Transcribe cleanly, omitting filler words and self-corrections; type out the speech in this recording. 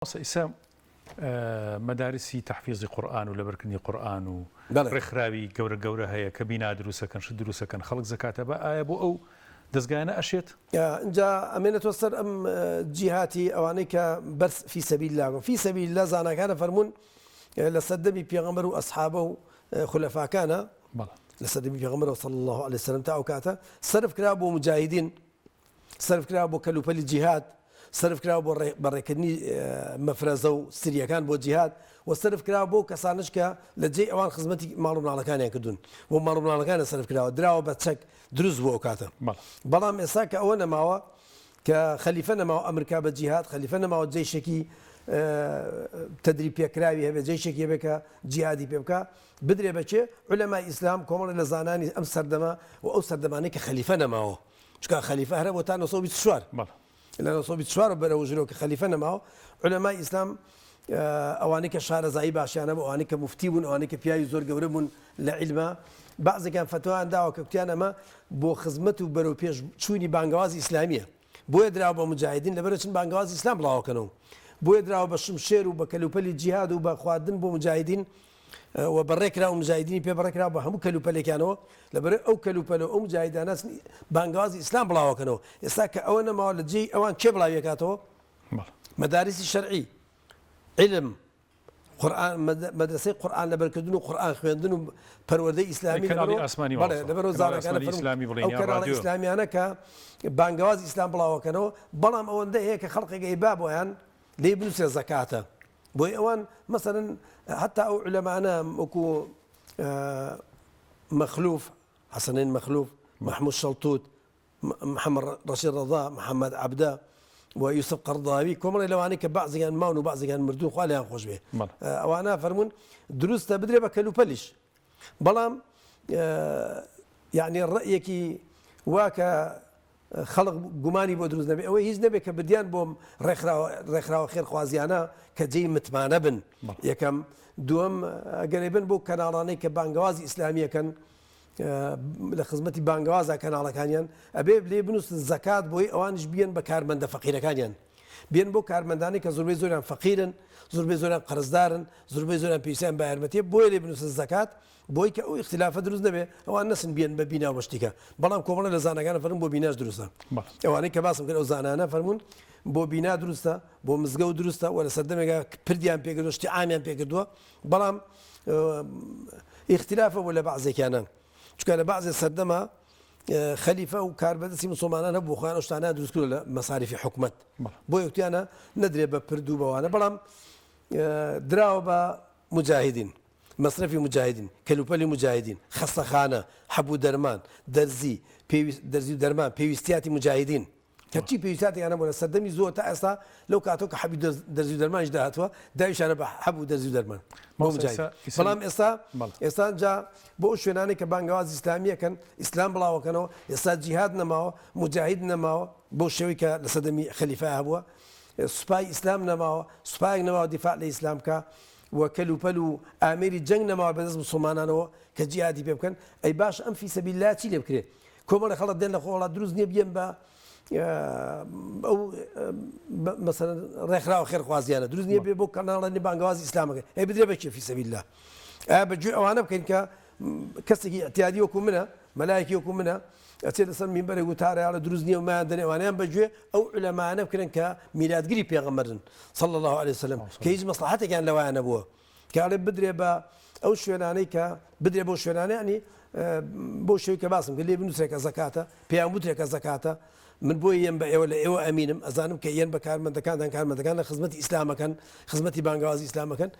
مامۆستا ئیسە مەدارسی تەحفیزی قورئان و لەبەرکردنی قورئان و ڕێکخراوی گەورە گەورە هەیە کە بینا دروستەکەن شت دروستەکەن خەڵک زەکاتە بە ئایا بۆ ئەو دەزگایانە ئەشێت؟ ئینجا ئەمێنێتەوە سەر ئەم جیهاتی ئەوانەی کە بەس فی سەبیل اللە بوون. فی سەبیل اللە زاناکانە فەرموون لە سەردەمی پێغەمبەر و ئەسحابە و خولەفاکانە لە سەردەمی پێغەمبەرەوە صلی اللە علیه وسلم تا ئەو کاتە سەرف کرا بۆ مجاهیدین سەرف کراوە بۆ کەلوپەلی جیهاد، سەرف کراوە بۆ بەڕێکردنی مەفرەزە و سریەکان بۆ جیهاد و سەرف کراوە بۆ کەسانەش کە لە جێی ئەوان خزمەتی ماڵ و مناڵەکانیان کردوون بۆ ماڵ و مناڵەکانیان سەرف کراوە دراوە بە چەک دروست بوو ئەو کاتە بەڵام ئێستا کە ئەوە نەماوە کە خەلیفە نەماوە ئەمرکا بە جیهاد خەلیفە نەماوە جەیشێکی تەدریب پێکراوی هەبێ جەیشێکی هەبێ کە جیهادی پێ بکا بدرێ بە کێ عولەمای ئیسلام کۆمەڵێ لە زانانی ئەم سەردەمە و ئەو سەردەمانەی کە خەلیفە نەماوە چونکە خەلیفە هەرە بۆ تا 924 لە 924 بەرەوە ژرۆ کە خەلیفە نەماوە عولەمای ئیسلام ئەوانەی کە شارەزایی باشیانە بۆ ئەوانەی کە مفتی بوون ئەوانەی کە پیاوی زۆر گەورە بوون لە عیلمە بەعزێکیان فەتوایان داوە کە کوتیان ئەمە بۆ خزمەت و بەرەو پێش چوونی بانگەوازی ئیسلامیە بۆیە دراوە بە مجاهدین لەبەرە چن بانگەوازی ئیسلام بڵاوەکەنەوە بۆیە دراوە بە شمشێر و بە کەلوپەلی جیهاد و بە خواردن بۆ مجاهدین و بەڕێکرا و مجاهیدینی پێ بەڕێکرا بە هەموو کەلوپەلێکیانەوە لەبەر ئەو کەلوپەل و ئەو مجاهیدانە بانگەوازی ئیسلام بڵاوەکەنەوە ئێستا کە ئەوە نەماوە لە جێی ئەوان کێ بڵاویەکاتەوە مەدارسی شەرعی علم قورآن مەدرسەی قورآن لەبەرکردن و قورآن خوێندن و پەروەردەی ئیسلامی کەناڵی ئاسمانی بەڵێ لەبەرەوە زاناکانە ئیسلامی بڵێن ئەو کەناڵە ئیسلامیانە کە بانگەوازی ئیسلام بڵاوەکەنەوە بەڵام ئەوەندە هەیە کە خەڵقێک ئەیبا بۆیان لێی بنووسێ زەکاتە بۆیە ئەوان مەسەلەن هەتا ئەو عولەمانە وەکو مەخلوف حەسەنین مەخلوف محمود شەڵتوت محەممەد ڕەشید ڕەزا محەممەد عەبدە و یوسف قەرضاوی کۆمەڵی لەوانەی کە بەعزیان ماون و بەعزیان مردوون خوا لێیان خۆش بێ ئەوانە فەرموون دروستە بدرێ بە کەلوپەلیش بەڵام یعنی ڕەئیەکی وا کە خەڵک گومانی بۆ دروست نەبێ ئەوەی هیچ نەبێ کە بردیان بۆم ڕێکخراوە ڕێکخراوە خێرخوازیانە کە جێی متمانە بن یەکەم دووەم ئەگەرێ بن بۆ کەناڵانەی کە بانگەوازی ئیسلامیەکەن لە خزمەتی بانگەوازە کەناڵەکانیان ئەبێ لێ بنووسن زەکات بۆی ئەوانش بیەن بە کارمەندە فەقیرەکانیان بێن بۆ کارمەندانی کە زۆربەی زۆریان فەقیرن زۆربەی زۆریان قەرزدارن زۆربەی زۆریان پێویستیان بە یارمەتیە بۆیە لێ بنووسن زەکات بۆی کە ئەو ئیختلافە دروست نەبێ ئەوان نەچن بیەن بە بینا و بە شتیکە بەڵام کۆمەڵێ لە زاناکان فەرموون بۆ بیناش دروستە ئەوانەی کە باسم کرد ئەو زانانە فەرموون بۆ بینا دروستە بۆ مزگەوت دروستە و لە سەردەمێکا پردیان پێکردووە شتی عامیان پێکردووە بەڵام ئیختلافە بۆ لە بەعزێکیانە چونکە لە بەعزێ سەردەمە خەلیفە و کاربەدەستی مسلمانان هەبوو خۆیان ئەو شتانە دروست کردووە لە مەساریفی حکومەت بۆ یەکتیانە نەدرێ بە پرد و بەوانە بەڵام دراوە بە موجاهیدین، مەسرەفی موجاهیدین، کەلوپەلی موجاهیدین، خەستەخانە، حەب و دەرمان، دەرزی، پێویست، دەرزی و دەرمان، پێویستیاتی موجاهیدین، هەرچی پێویستیاتیان هەبووە لە سەردەمی زووە تا ئێستا لەو کاتەوە کە حەبی دەرزی و دەرمانیش داهاتووە داویشیانە بە حەب و دەرزی و دەرمان بۆ موجاهیدین. بەڵام ئێستا ئێستا جا بۆ ئەو شوێنانەی کە بانگەوازی ئیسلامی ئەکەن، ئیسلام بڵاوەکەنەوە، ئێستا جیهاد نەماوە، موجاهید نەماوە بەو شێوەی کە لە سەردەمی خەلیفە هەبووە، سوپای ئیسلام نەماوە، سوپایەک نەماوە دیفاع لە ئیسلام بکا و کەلوپەل و ئامێری جەنگ نەماوە بەدەست موسڵمانانەوە کە جیهادی پێ بکەن، ئەی باشە ئەم فی سەبیل اللە چی لێ بکرێ؟ کۆمەڵێ خەڵک دێن لە خۆڵا دروست نییە بیەن بە ئەو مەسەلەن ڕێکخراوە خێرخوازیانە دروست نییە بێ بۆ کەناڵانی بانگەوازی ئیسلامەکە ئەی بدرێ بە کێ فی سەبیل اللە؟ ئایا بە گوێ ئەوانە بکەین کە کەسێکی ئیعتیادی وەکو منە مەلایەکی وەکو منە ئەچێت لەسەر مینبەرێک وتارە ئەڵێ دروست نییە و مایان دەنێ ئەوانەیان بە گوێ ئەو عولەمایانە بکرێن کە میراتگری پێغەمبەرن صلی الله علیه وسلم کە هیچ مەسڵەحەتێکیان لەوایان نەبووە کە ئەڵێ بدرێ بە ئەو شوێنانەی کە بدرێ بۆ شوێنانە ینی بۆ شوێ کە باسم کرد لێ بنووسرێ کە زەکاتە پێیان بوترێ کە زەکاتە من بۆ یەم بە ئێوە لە ئێوە ئەمینم ئەزانم کە یەن بە کارمەندەکانتان کارمەندەکان لە خزمەتی ئیسلامەکەن خزمەتی بانگەوازی ئیسلامەکەن.